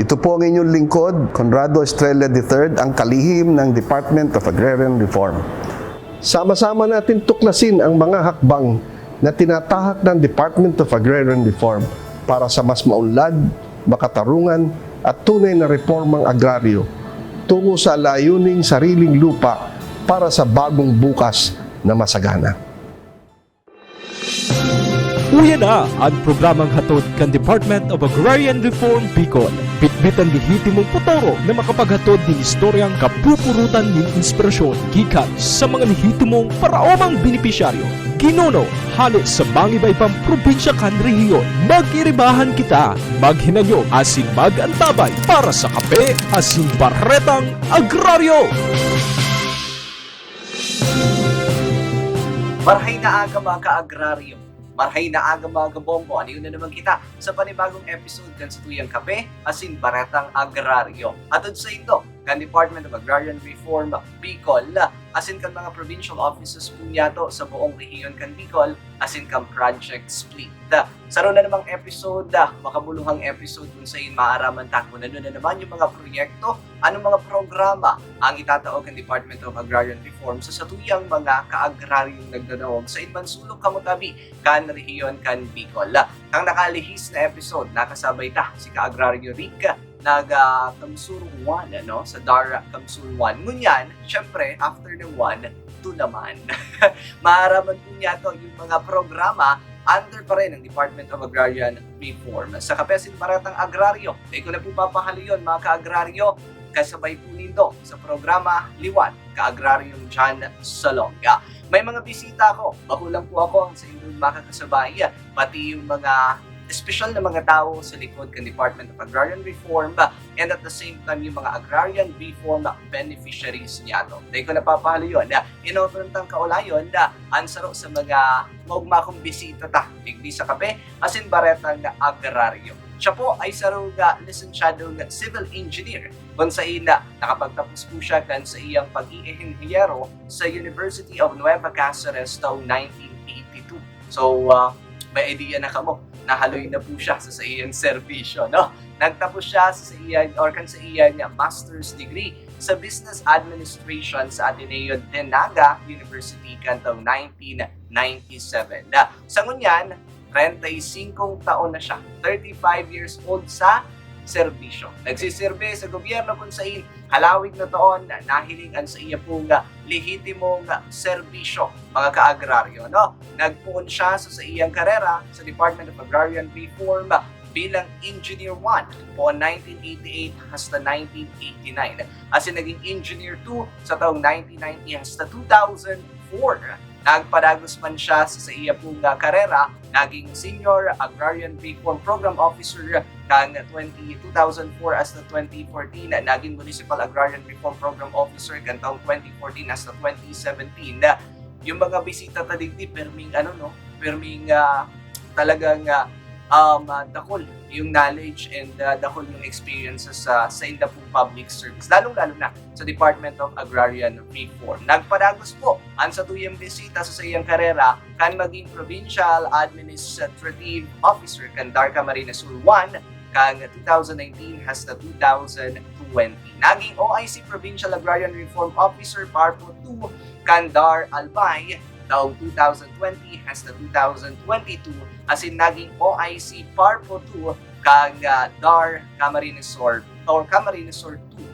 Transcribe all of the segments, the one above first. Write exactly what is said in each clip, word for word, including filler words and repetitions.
Ito po ang inyong lingkod, Conrado Estrella the third, ang kalihim ng Department of Agrarian Reform. Sama-sama natin tuklasin ang mga hakbang na tinatahak ng Department of Agrarian Reform para sa mas maunlad, makatarungan at tunay na reformang agraryo tungo sa layuning sariling lupa para sa bagong bukas na masagana. Uya na an programang hatod kan Department of Agrarian Reform Bicol. Bitbit an lehitimong potoro na makapaghatod nin istoryang kapupurutan nin inspirasyon gikan sa mga lehitimong paraomang benepisyaryo, ginuno, hale sa mangibaybang probinsya kan rehiyon. Mag-iribahan kita, maghinanyog asin mag-antabay para sa Kape asin Baretang Agraryo! Marhay na aga, mga ka-agraryo! Marhay na aga, mga kabombo! Ano yun na naman kita sa panibagong episode kan satuyang Kape asin Baretang Agraryo. Atod sa indo kan Department of Agrarian Reform Bicol asin kan mga provincial offices po niyato sa buong rehiyon kan Bicol asin kan Project Split. Saro na namang episode, ah, makabuluhang episode kung sain maaraman ta kung ano na naman yung mga proyekto, anong mga programa ang itatao kan Department of Agrarian Reform sa satuyang mga kaagraryong nagdadangog sa inman sulok kamo tabi kan rehiyon kan Bicol. Kang nakalihis na episode, nakasabay ta si Kaagraryo Rick nag ah, Kamsur one, ano, sa DAR Kamsur one. Ngunyan, syempre, after ng one, two naman. Maaraman po niyato yung mga programa under pa rin ng Departent of Agrarian Reform. Sa Kape asin Baretang Agraryo, dai ko na po papahaloyon, mga kaagraryo, kasabay po nindo sa programa Liwan, Kaagraryong John Salonga. May mga bisita ako, bako lang po ako ang sa inyong makakasabay, pati yung mga espesyal na mga tawo sa likod kan Department of Agrarian Reform and at the same time yung mga agrarian reform beneficiaries niyato. Dai ko na papahaloyon, inotron tang kaulayon an saro sa mga maugma kong bisita ta digdi sa Kape asin Baretang Agraryo. Siya po ay sarong lisensyadong civil engineer, kung sain nakapagtapos po siya kan saiyang pag-iinhinyero sa University of Nueva Caceres taong nineteen eighty-two. So, ah, may idea na kamo, nahaloy na po siya sa saiyang serbisyo, no? Nagtapos siya sa saiyang, or kan saiyang master's degree sa Business Administration sa Ateneo de Naga University kan taong nineteen ninety-seven. Na, sa ngunyan, treinta y cinco taon na siya, thirty-five years old sa serbisyo. Nagsisirbi sa gobyerno kung sain halawig na taon na nahiling an saiya pong, ah, lehitimong, ah, serbisyo, mga kaagraryo, no? Nagpoon siya sa saiyang karera sa Department of Agrarian Reform bilang Engineer one poon nineteen eighty-eight hasta nineteen eighty-nine. Asin naging Engineer two sa taong nineteen ninety hasta two thousand four. Nagpadagos man siya sa saiya pong, ah, karera, naging Senior Agrarian Reform Program Officer kan twenty, two thousand four hasta twenty fourteen, naging Municipal Agrarian Reform Program Officer kan taong twenty fourteen hasta twenty seventeen. Yung mga bisita ta digdi, perming ano, no? Perming, ah, talagang, ah, um, ah, dakul yung knowledge and, ah, dakul yung experiences sa, sa inda pong public service, lalong-lalo na sa Department of Agrarian Reform. Nagpadagos po an satuyang bisita sa saiyang karera kan maging Provincial Administrative Officer kan DAR Camarines Sur one kan two thousand nineteen hasta two thousand twenty. Naging O I C Provincial Agrarian Reform Officer PARPO two kan DAR Albay taong two thousand twenty hasta two thousand twenty-two, asin naging O I C PARPO two kan, ah, DAR Camarines Sur or Camarines Sur two.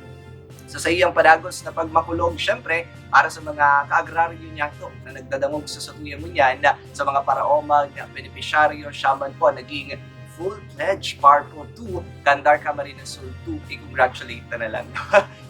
Sa saiyang padagos na pagmakulog, syempre, para sa mga kaagraryo niyato na nagdadangog sa satuyang ngunyan, sa mga paraomang benepisyaryo, siya man po naging full-fledged PARPO two kan DAR Camarines Sur two. I-congratulate ta na lang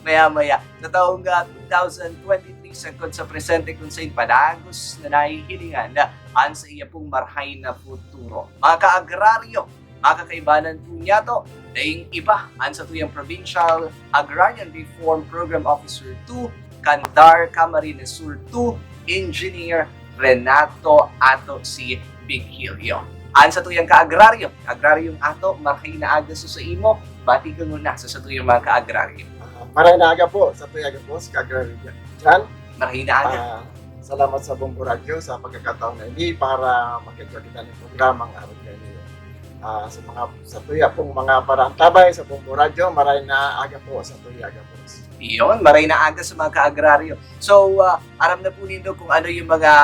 maya-maya. Sa taong, ah, two thousand twenty-three, sagkod sa presente kung sain padagos na nahihilingan an saiya pong marhay na futuro. Mga kaagraryo, mga kakaibanan po niyato, daing iba an satuyang Provincial Agrarian Reform Program Officer two kan DAR Camarines Sur two, Engineer Renato Ato C. Vigilio. An satuyang kaagraryo, Agraryong Ato, marhay na aga sa, sa imo, bati ka muna sa satuyang mga kaagraryo. Ah, marhay na aga po sa tuyang gabos, Kaagraryo Jan. Marhay na aga. Ah, salamat sa Bombo Radyo sa pagkakataon na ini para makita kita ng programang Arog Kayo. Ah, sa mga, sa tuya pong mga paraantabay sa Bombo Radyo, maray na aga po sa tuya, aga po. Iyon, maray na aga sa mga kaagraryo. So, ah, aram na po nindo kung ano yung mga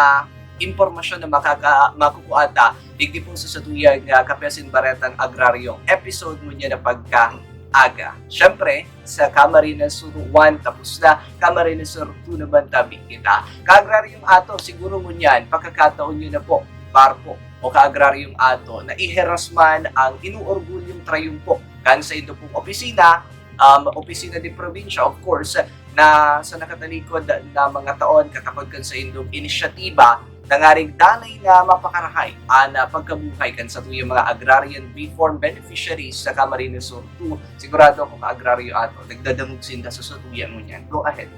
impormasyon na makaka, makukuha ta digdi po sa satuyang uh, Kape asin Baretang Agraryong episode ngunyan na pagkaaga. Siyempre, sa Camarines Sur one tapos na, Camarines Sur two naman tabi kita. Kaagraryong ato, siguro ngunyan, pagkakataon nyo na po, barko o kaagraryong ato, na iheras man ang inuorgulyong trayumpo kan sa indo pong opisina, um, opisina de probinsya, of course, na sa nakatalikod na mga taon, katakod kan sa indong inisyatiba, tangaring danay na mapakarahay an ah, pagkabuhay kan satuyang mga agrarian reform beneficiaries sa Camarines Sur two. Sigurado ako ka agraryo ato, nagdadangog sinda sa satuya ngunyan. Go ahead.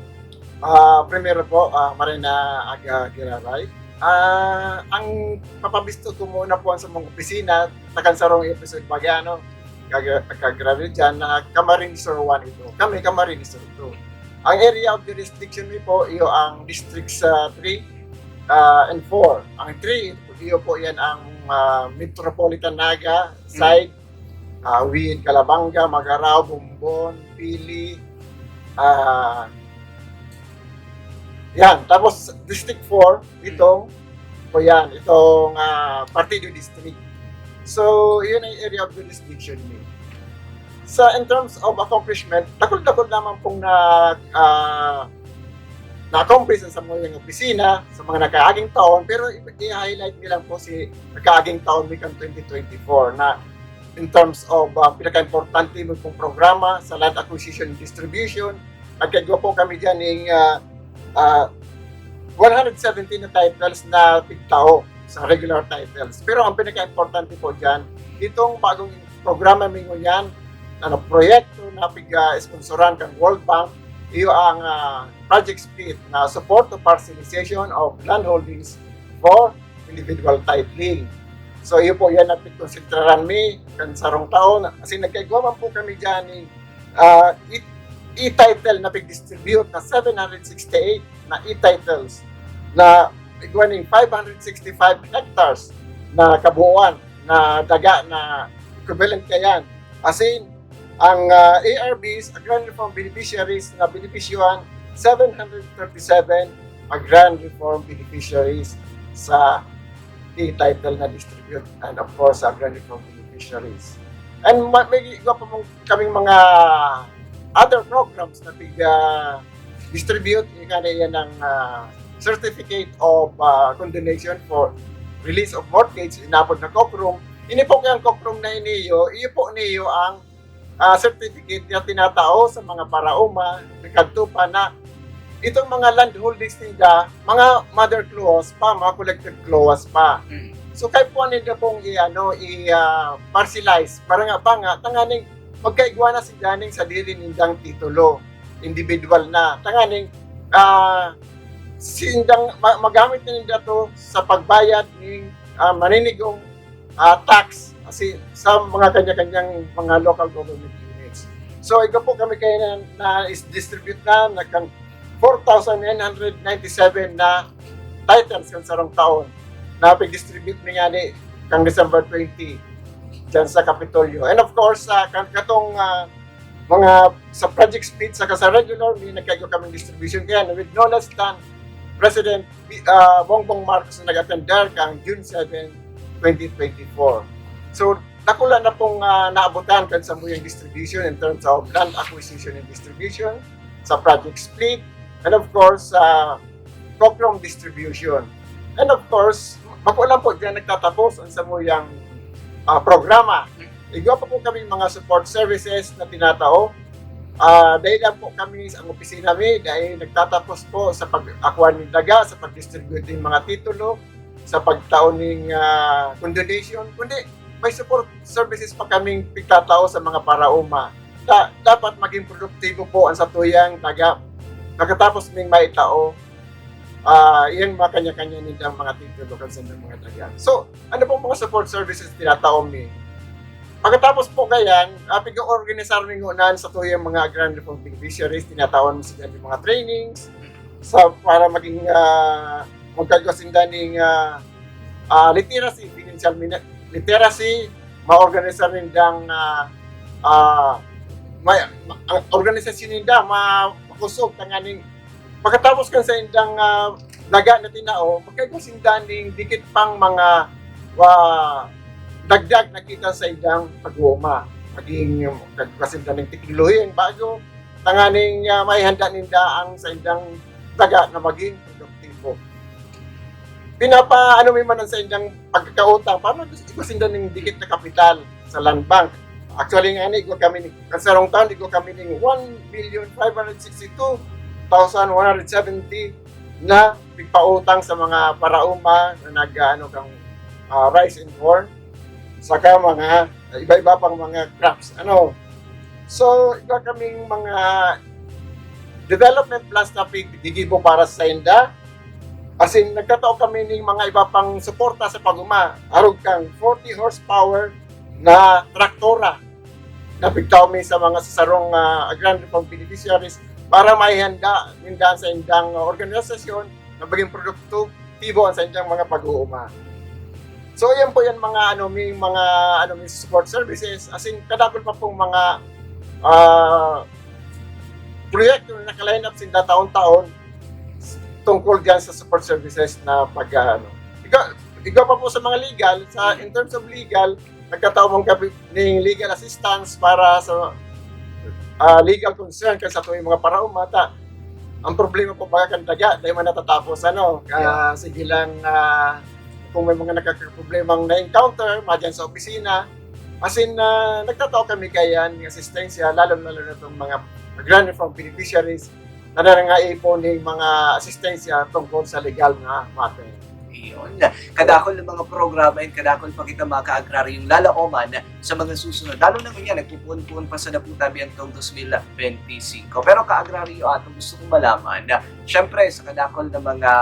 Ah, primero po, ah, maray na aga giraray. Ah, ang papabisto ko muna po sa mga opisina, takan sarong episode bagay, ano, kag-, kagrabe dyan, na Camarines Sur one ito. Kami, Camarines Sur two. Ang area of jurisdiction mi po, iyo ang District sa three ah, and four. Ang three, iyo po yan ang ah, Metropolitan Naga side, ah, with Calabanga, Magarao, Bombon, Pili, ah, yan. Tapos, District four, itong, po yan, itong ah, Partido District. So, yun ang area of jurisdiction niyo. Sa, in terms of accomplishment, dakul-dakul naman pong na, ah, na-accomplish sa mga opisina sa mga nakaaging taon, pero i-, i-highlight ko lang po si nakaaging taon ni kan twenty twenty-four na in terms of ah, pinaka-importante mo pong programa sa land acquisition and distribution. Nagkaigwa po kami dyan ng ah, ah, one hundred seventeen na titles na pigtao sa regular titles. Pero ang pinaka-importante po dyan, itong bagong programa mi ngunyan, ano, proyekto na pig-sponsoran kan World Bank, iyo ang ah, Project SPLIT na Support to Parcelization of Land Holdings for Individual Titling. So, iyo po yan na pigkonsentraran mi kan sarong taon. Kasi nagkaigwa man po kami dyan ni ah, e-, e-title na pig-distribute na seven hundred sixty-eight na e-titles na igwa ning five hundred sixty-five hectares na kabuuan na daga na equivalent kayan. As in, ang ah, A R Bs, Agrarian Reform Beneficiaries, na benepisyohan, seven hundred thirty-seven Agrarian Reform Beneficiaries sa e-title na distribute and of course sa Agrarian Reform Beneficiaries. And ma- may iba pa mong kaming mga other programs na pig ah, distribute, yung nga na yan ng ah, certificate of ah, condonation for release of mortgage, inapod na COCROM. Ini po kayang COCROM na iniyo, iyo po niyo ang ah, certificate na tinatao sa mga paraoma, nagkagtupa na itong mga land holdings ninda, mga mother clause pa, mga collective clause pa. Mm. So, kaya po ninda pong i-, ano, i-, ah, parcelize, para nga pa nga, tanganing magkaigwa na si Janing sa diri nindang titulo, individual na. Tanganing, ah, sindang ma- magamit na ninda to sa pagbayad ng ah, maninigong ah, tax kasi sa mga kanya-kanyang mga local government units. So, ito po kami kayo na, na is distribute na, nagkang four thousand nine hundred ninety-seven na titles kan sarong taon na pag-distribute na nga ni kang December twenty dyan sa Kapitolyo. And of course, sa kan katong ah, mga sa Project SPLIT saka sa regular, may nagkaigo kaming distribution kaya with no less than President uh, Bongbong Marcos na nag-attend there kang June seven, twenty twenty-four. So, dakula na pong uh, naabutan kan sa muyang distribution in terms of land acquisition and distribution sa Project SPLIT, and of course, uh, program distribution. And of course, bako lang po dyan nagtatapos ang samuyang uh, programa. Igwa pa po kami mga support services na tinatao. Uh, dahil lang po kami sa opisina mi, dahil nagtatapos po sa pag-akuha ng daga, sa pag-distribute ng mga titulo, sa pagtao ng uh, condonation, kundi may support services pa kaming pigtatao sa mga paraoma. Da- dapat maging produktibo po ang satuyang daga. Pagkatapos ming maitao, uh, yung mga kanya-kanya nilang mga titulo kan sa mga daga. So, ano pong mga support services tinatao mi? Pagkatapos po kayan, uh, pig-organisar mi ngunan sa tuyang mga agrarian reform beneficiaries, tinatawon mi sila ng mga trainings sa para maging uh, magkagasinda ng uh, uh, literacy, financial literacy, maorganisar nindang, ah, ah, may, ma-, ang organisasyon ninda ma-, makusog tanganing pagkatapos kan saindang, ah, daga na tinao, magkaigwa sinda ning dikit pang mga, ah, dagdag na kita sa indang pag-uuma. Maging, um, kagwa sinda ning teknolohiyang bago, tanganing, ah, maihanda ninda ang saindang daga na magin produktibo. Pinapa-, ano mi man ang saindang pagkakautang, paano igwa sinda ning dikit na kapital sa Land Bank. Actually, ngani, igwa kami ni, kan sarong taon, igwa kami ning one million five hundred sixty-two thousand one hundred seventy na pigpautang sa mga paraoma na nag-aano kang, ah, rice and corn, saka mga iba-iba pang mga crops. Ano? So, igwa kaming mga development plans na pig-, gigibo para sa sainda. As in, nagtatao kami ning mga iba pang suporta sa pag-uma. Arog kang forty horsepower na traktora na pigtao mi sa mga sasarong, ah, agrarian reform beneficiaries para maihanda ninda sa indang organisasyon na maging produktibo ang saindang mga pag-uuma. So, yan po yan mga, ano, may mga, ano, may support services. As in, kadakul pa pong mga, ah, proyekto na naka-line up sinda taon-taon tungkol diyan sa support services na pag, ah, ano. Igwa, igwa pa po sa mga legal, sa, in terms of legal, nagkatao man kami ning legal assistance para sa, ah, legal concern kan satuyang mga paraoma. Ta, ang problema po baga kan daga, dai man natatapos, ano, ka-, Yeah. Sige lang, ah, kung may mga nagkakaproblemang na-encounter, madyan sa opisina, as in, ah, nagtatao kami kaiyan ng asistensya, lalo-lalo na itong mga agrarian reform beneficiaries na nangangaipon ng mga asistensya tungkol sa legal na matter. Iyon. Kadakol ng mga programa and kadakol pa kita mga ka-agraryong lalaoman sa mga susunod. Lalo na ngunyan, nagpupuon-puon pa sa daputa biyang taong dos mil benti singko. Pero ka-agraryo, Ato, gusto kong malaman na, syempre, sa kadakol ng mga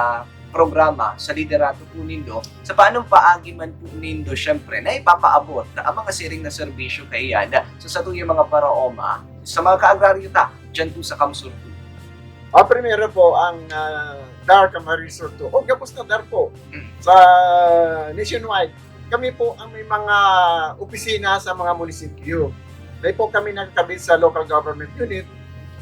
programa sa liderato po nindo, sa paanong paagi man po nindo, syempre, na ipapaabot na ang mga siring na serbisyo kaiyan sa satuyang mga paraoma, sa mga ka-agraryo ta, dyan po sa Kamsur two? Ah, primero po, ang, ah, DAR Camarines Sur two. O, gabos na DAR po. Mm. Sa nationwide, kami po ang may mga opisina sa mga munisipyo. Dahil po kami nagkabit sa local government unit,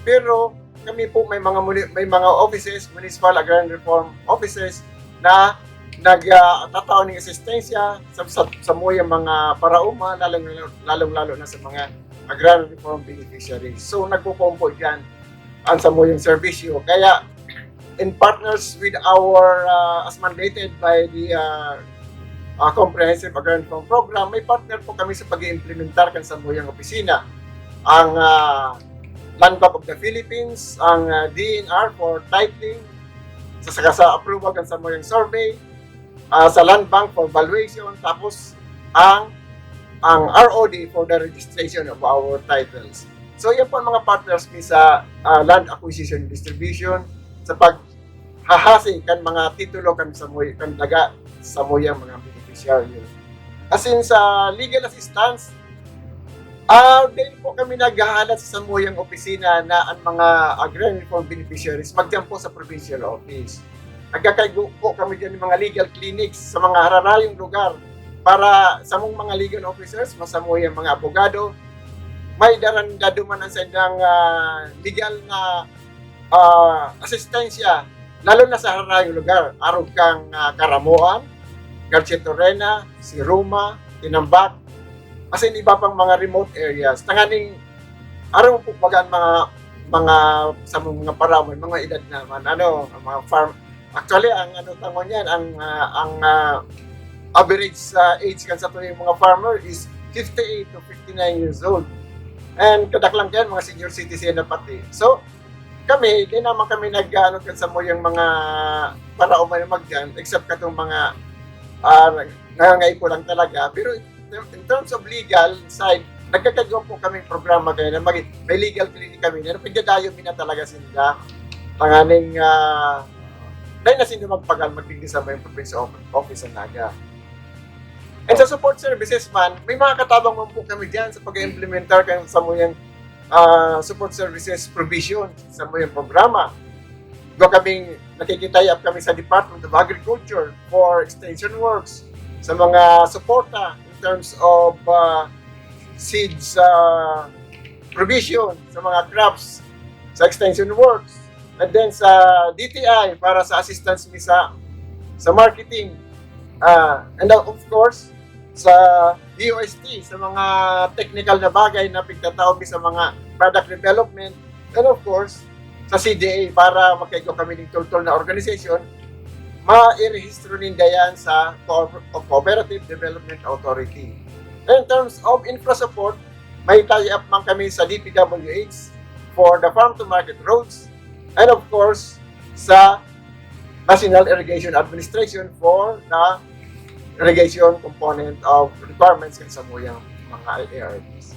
pero kami po may mga muni-, may mga offices, municipal agrarian reform offices na nag, ah, tatao ng asistensya sa, sa, sa mga mga paraoma, lalong, lalong-lalo na sa mga agrarian reform beneficiaries. So, nagpupumpol dyan ang samuyang serbisyo. Kaya, in partners with our, ah, as mandated by the, ah, ah, Comprehensive Agrarian Reform Program, may partner po kami sa pag-iimplementar kan samuyang opisina. Ang, ah, Land Bank of the Philippines, ang, ah, D E N R for titling, sa, sa, sa approval kan samuyang survey, ah, sa Land Bank for valuation, tapos ang, ang R O D for the registration of our titles. So, yan po ang mga partners mi sa, ah, land acquisition and distribution, sa paghahasi kan mga titulo kan samuy-, kan daga samuyang mga benepisyaryo. As in, sa legal assistance, ah, dili po kami naghahalat sa samuyang opisina na ang mga agrarian reform beneficiaries magtiyan po sa provincial office. Nagkakaigo po kami diyan ng mga legal clinics sa mga hararayong lugar para sa mong mga legal officers, masamuyang mga abogado, may daran daduman ang saindang, ah, legal na, ah, asistensya, lalo na sa hararayong lugar, arog kang, ah, Caramoan, Garchitorena, Siruma, Tinambac, as in iba pang mga remote areas. Tanganing, arog po baga ang mga, mga, sa mga paraoma, mga edad naman, ano, ang mga farm, actually, ang ano tangon yan, ang, ah, ang, ah, average sa age kan satuyang mga farmer is fifty-eight to fifty-nine years old. And kadaklan kayan, mga senior citizen na pati. So, kami, di naman kami nag-ano kan samuyang mga paraoma na magdiyan, except katong mga, ah, nangangaipo lang talaga. Pero in terms of legal side, nagkakaigo po kaming programa kaya na mag-, may legal clinic kami na nagdadayo mi na talaga sinda. Tanganing, ah, dahil na sinda magpagal, magdigdi sa may provincial office sa Naga. And sa support services man, may mga katabang man po kami diyan sa pag-implementar kan samuyang, ah, support services provision sa samuyang programa. Igwa kaming, nakikitay up kami sa Department of Agriculture for extension works, sa mga suporta in terms of uh, seeds uh, provision sa mga crops, sa extension works, and then sa D T I para sa assistance mi sa sa marketing. Uh, and of course, sa D O S T, sa mga technical na bagay na pigtatao mi sa mga product development, and of course, sa C D A para magkaigwa kami ning tultol na organization, mairehistro ninda yan sa Co- Cooperative Development Authority. In terms of infra support, may tie-up man kami sa D P W H for the farm to market roads, and of course, sa National Irrigation Administration for the irrigation component of requirements kan samuyang mga A R Ds.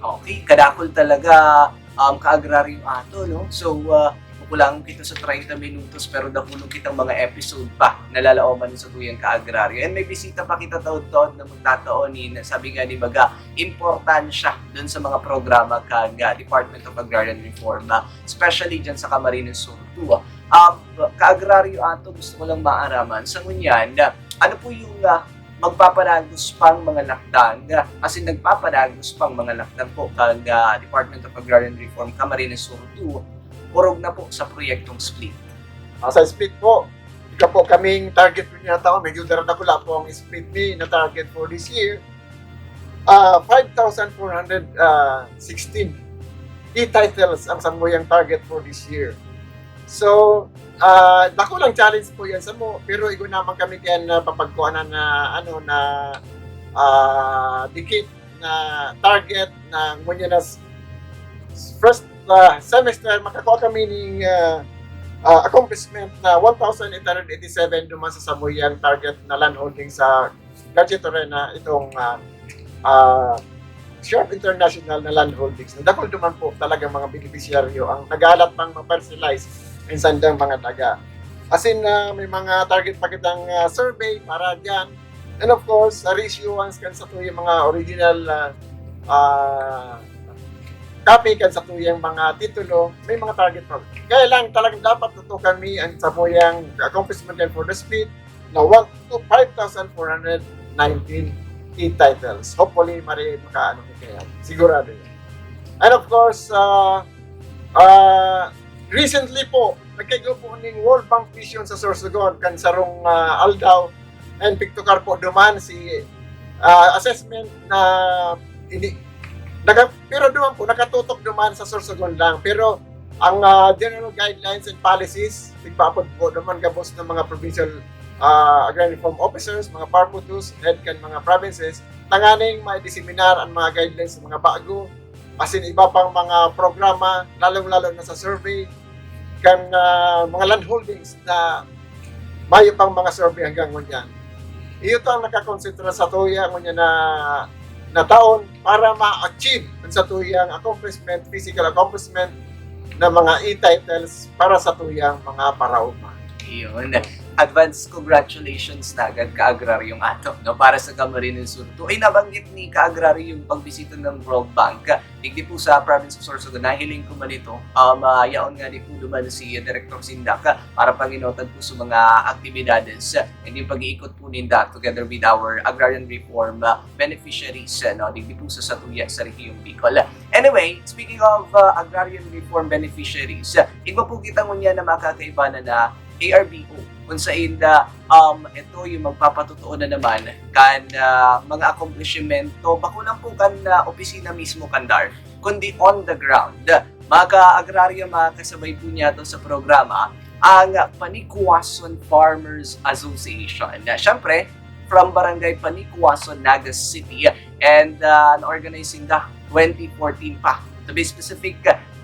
Okay, kadakol talaga, um, kaagraryo ato, no? So, uh, kulang kita sa treinta minutos pero dakulog kitang mga episode pa na lalaoman sa tuyang kaagraryo. And may bisita pa kita taod-taod na magtatao ni, sabi nga ni Baga, importansya dun sa mga programa kag uh, Department of Agrarian Reform, uh, especially dyan sa Camarines Sur two. Uh, kaagraryo ato, gusto ko lang maaraman sa ngunyan, uh, ano po yung uh, magpapadagos pang mga lakdang, uh, as in nagpapadagos pang mga lakdang po kag uh, Department of Agrarian Reform Camarines Sur two, orog na po sa proyektong split. Uh, sa split po, ika po kaming target po niya tao, medyo daradakula po ang split ni na target for this year. Uh, five thousand four hundred sixteen e-titles ang samuyang target for this year. So, uh, dakulang challenge po yan sa mo, pero igo naman kami kaya na papagkuhanan na ano na uh, dikit na target na ngunyan na first uh, semester makakuha kami ning uh, uh, accomplishment na one thousand eight hundred eighty-seven duman sa samuyang target na land holding sa Gadget Arena itong uh, uh, Sharp International na land holdings. Nadakol duman po talaga mga beneficiaryo ang nagalat pang ma-parcelize ang sandang mga daga. As in, uh, may mga target pa kitang uh, survey para dyan. And of course, sa reissuance kan sa tuyang mga original uh, uh, copy kan sa tuyang mga titulo, may mga target pa. Kaya lang talagang dapat tutukan mi ang sa tuyang accomplishment for the split na one to five thousand four hundred nineteen e-titles. Hopefully, mari makaano kaya. Sigurado yan. And of course, uh, uh, recently po, nagkaigo po ning World Bank Vision sa Sorsogon kan sarong uh, aldaw and pictocar po duman si uh, assessment na hindi naka, pero duman po nakatutok duman sa Sorsogon lang, pero ang uh, general guidelines and policies tigpaapod po duman gabos ng mga provincial uh, agrarian reform officers, mga PARPO twos, head kan mga provinces, tanganing ma-disseminar ang mga guidelines sa mga bago, asin iba pang mga programa, lalong-lalo na sa survey kan uh, mga land holdings na mayo pang mga survey hanggang ngunyan. Iyo to ang nakakonsentra sa tuya ngunyan na na taon para ma-achieve ang sa tuyang accomplishment, physical accomplishment na mga e-titles para sa tuyang mga paraoma. Iyon. Advance congratulations na agad ka agraryong ato, no, para sa Camarines Sur two. Ay, nabanggit ni ka agraryo yung pagbisita ng World Bank. Digdi po sa province of Sorsogon, nahiling ko man ito. Um, uh, yaon nga di po duman si Director Sindak para panginotan po sa mga aktibidades and yung pag-iikot po ninda together with our agrarian reform uh, beneficiaries, uh, no, digdi po sa satuya sa Rehiyong Bicol. Anyway, speaking of uh, agrarian reform beneficiaries, uh, igwa po kita ngunyan na makakaiba na na A R B O, kung sain da, um, ito yung magpapatotoo na naman kan uh, mga akomplishmento, bako lang po kan uh, opisina mismo kan DAR, kundi on the ground. Mga ka-agraryo, mga kasabay po niya to sa programa, ang Panicuason Farmers Association. Siyempre, from Barangay Panicuason, Naga City, and uh, na-organize in the twenty fourteen pa. To be specific,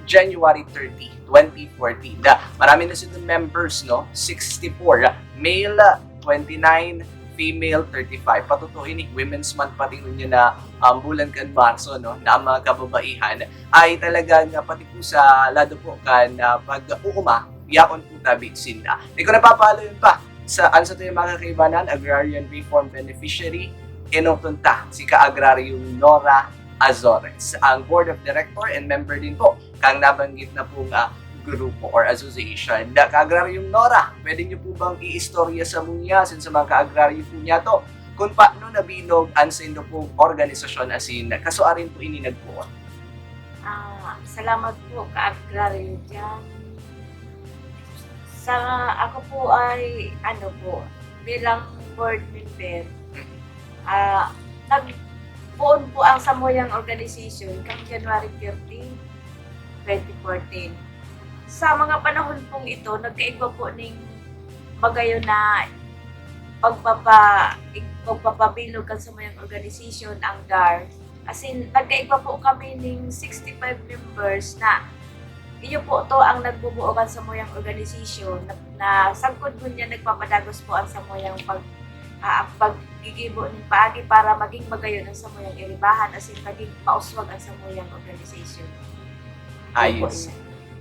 January thirty, twenty fourteen. Da, marami na sila members, no? sixty-four male, twenty-nine female, thirty-five. Patutuhin ni Women's Month pati ngunyan na um, bulan kan Marso, no? Na ang mga kababaihan ay talagang uh, pati po sa lado po kan uh, pag-uuma, yaon po tabi sinda. Di ko napapalo yun pa. Sa ang sa tuyang mga kakaibanan, agrarian reform beneficiary, inoton ta si Kaagraryong Nora Azores, ang board of director and member din po kang nabanggit na pong uh, grupo or association. Da, Kaagraryong Nora, pwede niyo po bang iistorya sa munya, since sa mga kaagraryo po niya to, kung paano nabilog ang saindo pong organisasyon asin kasuarin po ini nagpoon. Ah, salamat po, ka-agraryo diyan. Sa, ako po ay, ano po, bilang board member, ah, nagpoon po ang samuyang organization kang January thirteen, twenty fourteen. Sa mga panahon pong ito, nagkaigwa po ning magayon na pagpapa-, ig-, pagpapabilog kan samuyang organization, ang dar. As in, nagkaigwa po kami ning sixty-five members na iyo po to ang nagbubuo kan samuyang organization na, na sagkod ngunyan nagpapadagos po ang samuyang pag-, ah, ang paggigibo ning paagi para maging magayon ang samuyang iribahan, as in, maging mauswag ang samuyang organization. Ayun po. Ayos.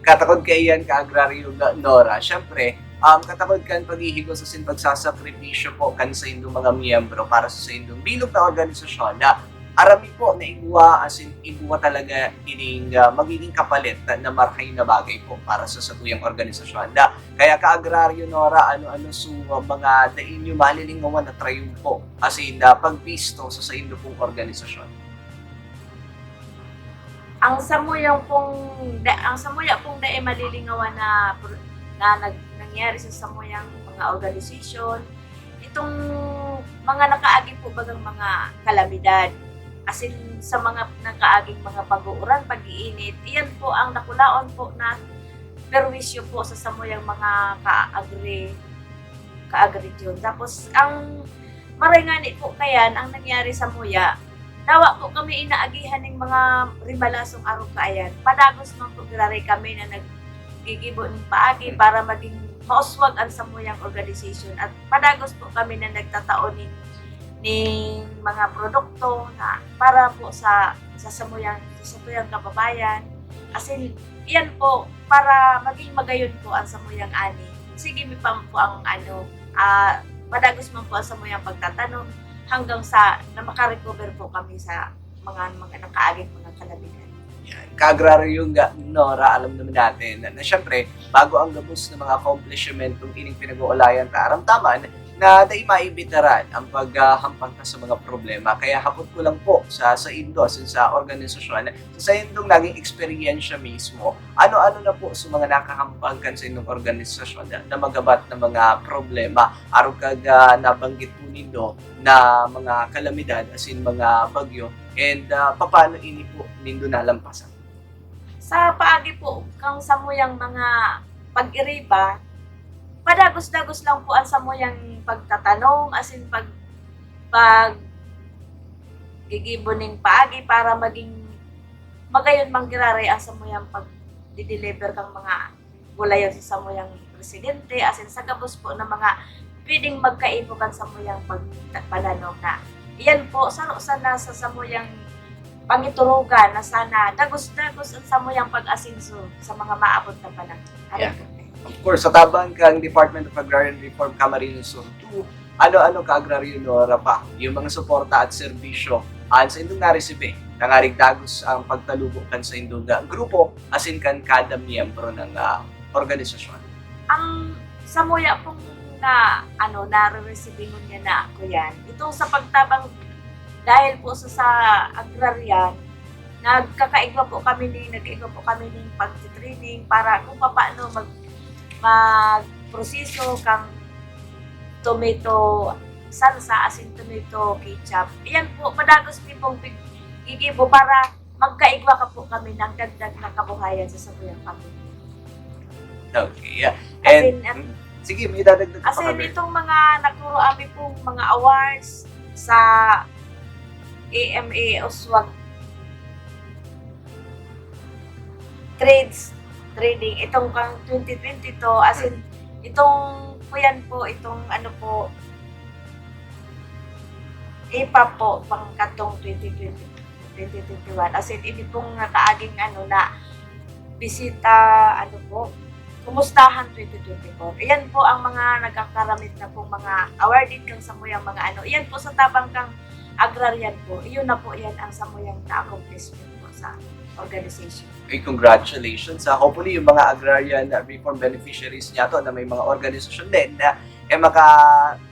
Katakod kaiyan, ka-agraryo ga-, Nora. Siyempre, um, katakod kan paghihigos asin pagsasakripisyo po kan saindong mga miyembro para sa saindong bilog na organisasyon na aram mi po na igwa asin igwa talaga ining, ah, magiging kapalit na, na marahay na bagay po para sa satuyang organisasyon. Na, kaya, ka-agraryo Nora, ano-ano su, ah, mga dai niyo malilingawan na trayumpo asin, ah, pagbisto sa saindo pong organisasyon? Ang samuyang pong da-, ang samuya pong dai malilingawan na pro-, na nag-, nangyari sa samuyang mga organisasyon, itong mga nakaagi po bagang mga kalamidad, as in, sa mga nakaaging mga pag-uuran, pag-iinit, iyan po ang dakulaon po na perwisyo po sa samuyang mga ka-agri-, ka-agri-region. Tapos, ang maray ngani po kayan, ang nangyari samuya, dawa po kami inaagihan ning mga rimalasong arog kaayan. Padagos man po giraray kami na naggigibo ning paagi para maging mauswag ang samuyang organisasyon. At padagos po kami na nagtatao nin, ning mga produkto na para po sa, sa samuyang, sa samuyang kababayan. As in, iyan po, para maging magayon po ang samuyang ani. Sige mi pa po ang ano, ah, padagos man po ang samuyang pagtatanom hanggang sa na maka-recover po kami sa mga, mga nakaaging mga kalamidad. Yan. Ka-agraryo nga, Nora, alam naman natin na, na siyempre, bago ang gabos na mga akomplishmentong ining pinag-uulayan ta, aram ta man na dai maibitaran ang paghahampang ta sa mga problema. Kaya hapot ko lang po sa, sa indo, sa, sa organisasyon, sa saindong naging eksperyensya mismo, ano-ano na po sa mga nakahampang kan saindong organisasyon na, na magabat na mga problema? Arog kag, ah, nabanggit po nindo na mga kalamidad, as in mga bagyo, and, ah, papaano ini po nindo nalampasan? Sa paagi po kang samuyang mga pag-iriba, padagos-dagos lang po ang samuyang pagtatanom, as in pag-, pag-gigibo ning paagi para maging magayon man giraray ang samuyang pagdi-deliver kang mga gulayon sa samuyang residente, as in sa gabos po na mga pwedeng magkaipo kan samuyang pag-, pananom na. Iyan po, saro sana sa samuyang pangiturugan na sana dagos-dagos ang samuyang pag-asenso sa mga maabot na panahon. Aray Yeah. ko. Of course, sa tabang kang Department of Agrarian Reform, Camarines Sur two, ano-ano, ka-agraryo Nora, pa yung mga suporta at serbisyo an saindong naresibi, tangarig dagos ang pagtalubo kan saindong, ah, grupo, as in kan kada miyembro ng, ah, organisasyon? Ang samuya pong na, ano, nare-resibi ngunyan na ako yan, itong sa pagtabang dahil po sa, sa agrarian, nagkakaigwa po kami ni, nagkaigwa po kami ning pagti-training para kung papaano mag-, magproseso kang tomato salsa, as in tomato ketchup. Iyan po, padagos mi pong pig-, gigibo para magkaigwa ka po kami ng dagdag na kabuhayan sa samuyang pamilya. Okay, yeah. As And, in, at mm, sige, may dadagdag ka as pa in, kami. Itong mga nagturo ami pong mga awards sa A M A Uswag Trades, Trading, itong kang twenty twenty-two, as in, Hmm. itong kuyan po, itong ano po, ipa po, pang katong twenty twenty, twenty twenty-one. As in, ini pong nakaaging ano na, bisita, ano po, kumustahan twenty twenty-four. Iyan po ang mga nagkakaramit na pong mga awarded kang samuyang mga ano. Iyan po sa tabang kang agrarian po. Iyon na po yan ang samuyang na-accomplishment po sa organization. Ay, congratulations, ha. Hopefully, yung mga agrarian reform beneficiaries niya to na may mga organisasyon din na eh, maka,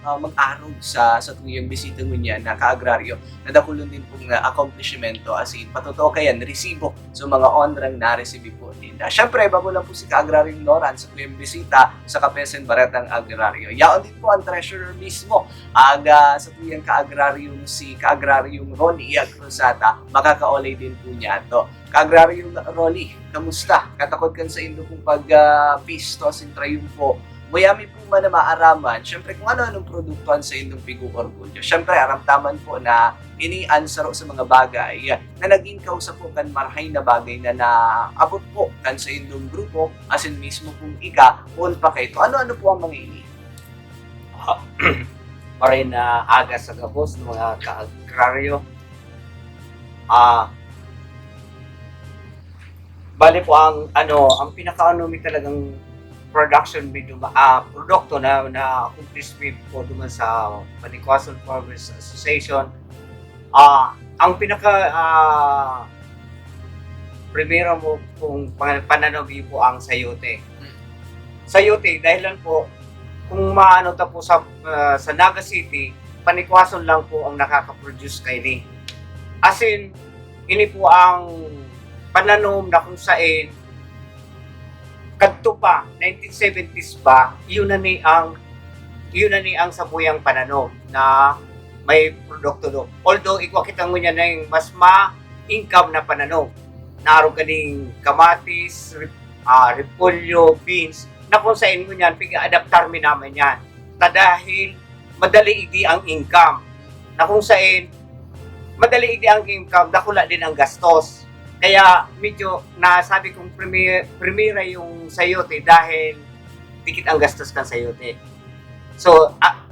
ah, mag-arog sa, sa tuyang bisita ngunyan na kaagraryo, na dakulon din pong, ah, akomplishmento, as in, patotoo kayan, resibo sa mga onrang naresibi po ninda. Siyempre, bako lang po si Kaagraryong Noran sa tuyang bisita sa Kapesen Baretang Agraryo. Yaon din po ang treasurer mismo, aga sa tuyang kaagraryong si Kaagraryong Ronnie Cruzata, makakaolay din po niya to. Kaagraryong Rolly, kamusta? Katakod kan saindo pong pag, ah, pisto asin trayumpo. Muya mi po man na maaraman, siyempre, kung ano-anong produkto an saindong pig-oorgulyo. Siyempre, aram ta man po na ini an saro sa mga bagay na nagin kausa po kan marahay na bagay na naabot po kan saindong grupo, asin mismo pong ika, poon pa kaito. Ano-ano po ang mga ini? Ah, maray na aga sa gabos ng mga kaagraryo. Ah, bali po ang ano, ang pinakaano mi talagang production mi duma, ah, produkto na na accomplish mi po duman sa Panicuason Farmers Association. Ah, ang pinaka ah, primero mo pong pan- pananom yun po ang sayote. Sayote, dahilan po, kung maano ta po sa, ah, sa Naga City, Panicuason lang po ang nakaka-produce kaini. As in, ini po ang pananom na kung sain, kadto pa, nineteen seventies pa, yun na ni ang, yun na ni ang sabuyang pananom na may produkto do. Although, igwa kita ngunyan na yung mas ma-income na pananom. Naarog kaning kamatis, rep- ah, repolyo, beans, na kung sain ngunyan, piga-adaptar mi naman yan. Ta dahil madali igdi ang income. Na kung sain, madali igdi ang income, dakula din ang gastos. Kaya medyo nasabi kong primi- primira yung sayote dahil dikit ang gastos kan sayote. So, ah,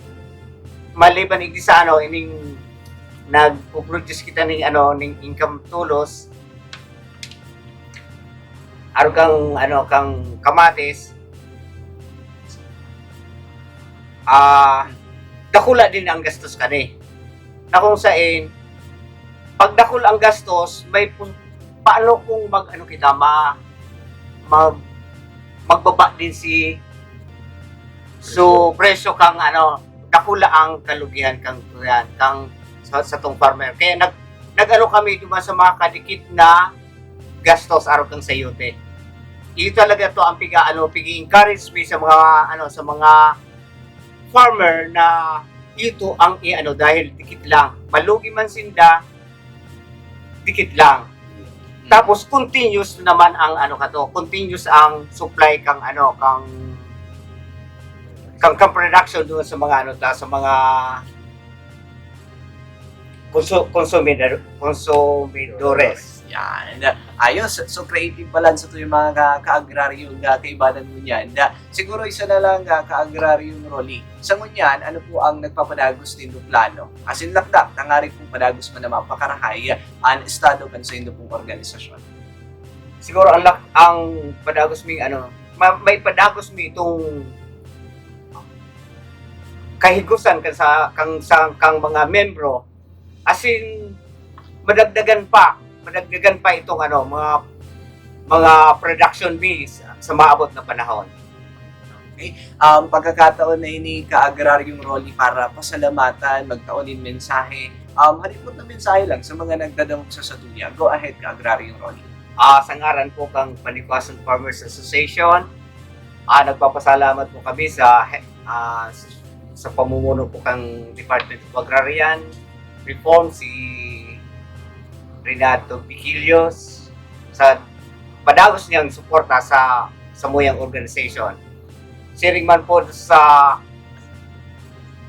maliban igdi sa ano, ining nagpo-produce kita ning ano, ning income tulos, arog kang ano, kang kamatis, ah, dakula din ang gastos kani. Na kung sain, pag dakul ang gastos, may pun- paano kung mag ano kita, ma mag magbaba din si so presyo kang ano, dakula ang kalugihan kang kuyan, kang sa, sa tong farmer. Kaya nag nag-ano kami diba sa mga kadikit na gastos arog kang sayote. Iyo talaga to ang piga ano, pigi-encourage mi sa mga ano, sa mga farmer na ito ang i-ano, dahil dikit lang. Malugi man sinda, dikit lang. Tapos continuous naman ang ano ka to, continuous ang supply kang ano, kang kang, kang production doon sa mga ano ta, sa mga konsu- konsumidor, konsumidores. Yan. Ayos. So, creative pala sa tuyong mga ka- kaagraryong uh, kaibanan mo niyan. Na, siguro isa na lang uh, kaagraryong Rolly. Sa ngunyan, ano po ang nagpapadagos nindo plano? As in, lakdak, tangarig po padagos man na mapakarahay an estado kan saindo pong organisasyon. Siguro ang lak- ang padagos mi ano, ma- may padagos mi itong kahigusan kan sa kang sa kang mga membro, as in madagdagan pa, madagdagan pa itong ano, mga mga production mi sa, sa maabot na panahon. Okay? Um, pagkakataon na ini, Kaagraryong Rolly, para pasalamatan, magtao nin mensahe. Um, halipot na mensahe lang sa mga nagdadangog sa satuya. Go ahead, Kaagraryong Rolly. Ah, sa ngaran po kang Panicuason Farmers Association, ah, nagpapasalamat po kami sa ah, sa pamumuno po kang Department of Agrarian Reform, si Renato Vigilios, sa padagos niyang suporta sa samuyang organization. Siring man po sa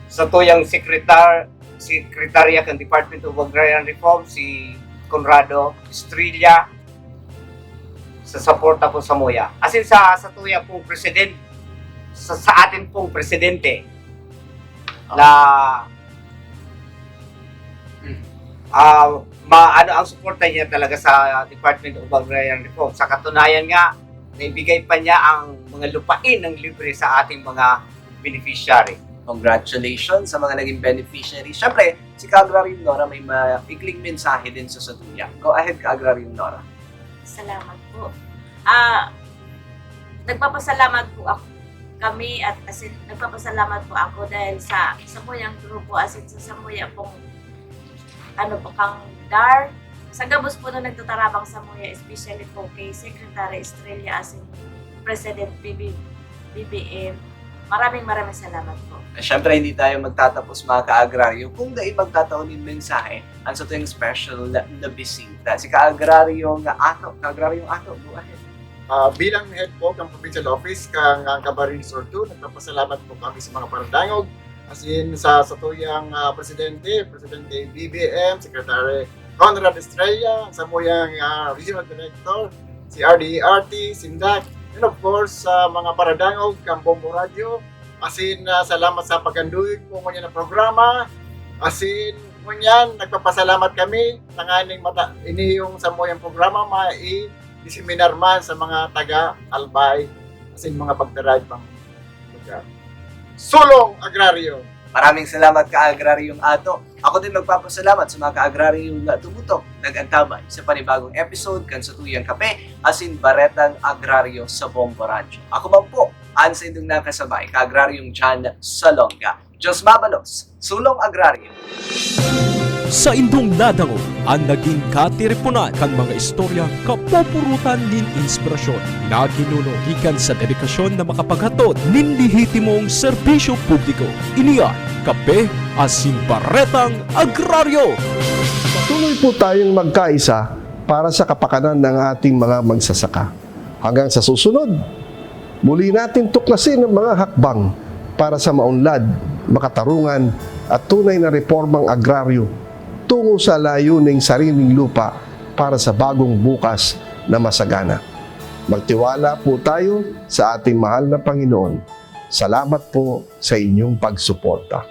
sa tuyang sekretar sekretarya kan Department of Agrarian Reform, si Conrado Estrella, sa suporta po samuya. As in, sa, sa tuya pong president, sa, sa atin pong presidente, na ah, ma, ano ang suporta niya talaga sa Department of Agrarian Reform. Sa katunayan nga, naibigay pa niya ang mga lupain ng libre sa ating mga beneficiary. Congratulations sa mga naging beneficiary. Siyempre, si Kaagraryong Nora may maikling mensahe din sa satuya. Go ahead, Kaagraryong Nora. Salamat po. Ah, nagpapasalamat po ako kami at as in, nagpapasalamat po ako dahil sa samuyang grupo, as in sa samuya pong ano po kang DAR. Sa gabos po na nagtatarabang samuya, especially po kay Secretary Estrella as in President B B, B B M. Maraming maraming salamat po. Siyempre, hindi tayo magtatapos, mga ka-agraryo, kung dai magtatao nin mensahe ang satuyang special na, na bisita. Si ka-agraryo nga ato, ka-agraryo nga ato, go ahead. Ah, bilang head po ng provincial office kang ang Cabarines Sur two, nagpapasalamat po kami sa mga paradangog. As in, sa satuyang ah, presidente, Presidente B B M, Secretary Conrad Estrella, samuyang ah, regional director, si R D E R T, Sindak, and of course, sa mga paradangog kang Bombo Radio. As in, ah, salamat sa paganduyog po ngunyan na programa. As in, ngunyan, nagpapasalamat kami tanganing mata ini yung samuyang programa mai-diseminar man sa mga taga Albay, as in mga pagdaraig pang lugar. Sulong Agraryo! Maraming salamat, ka-agraryong ato. Ako din magpapasalamat sa mga ka-agraryong nga tumutok, nag-antabay sa panibagong episode kan satuyang kape asin baretang agraryo sa Bombo Radyo. Ako man po, an saindong nakasabay, ka-agraryong John Salonga. Diyos mabalos, Sulong Agraryo. Saindong nadangog an naging katiriponan kan mga istoryang kapupurutan nin inspirasyon na ginuno gikan sa dedikasyon na makapaghatod nin lehitimong serbisyo publiko. Ini an Kape asin Baretang Agraryo. Patuloy po tayong magkaisa para sa kapakanan ng ating mga magsasaka. Hanggang sa susunod, muli natin tuklasin ang mga hakbang para sa maunlad, makatarungan at tunay na reformang agraryo tungo sa layuning sariling lupa para sa bagong bukas na masagana. Magtiwala po tayo sa ating mahal na Panginoon. Salamat po sa inyong pagsuporta.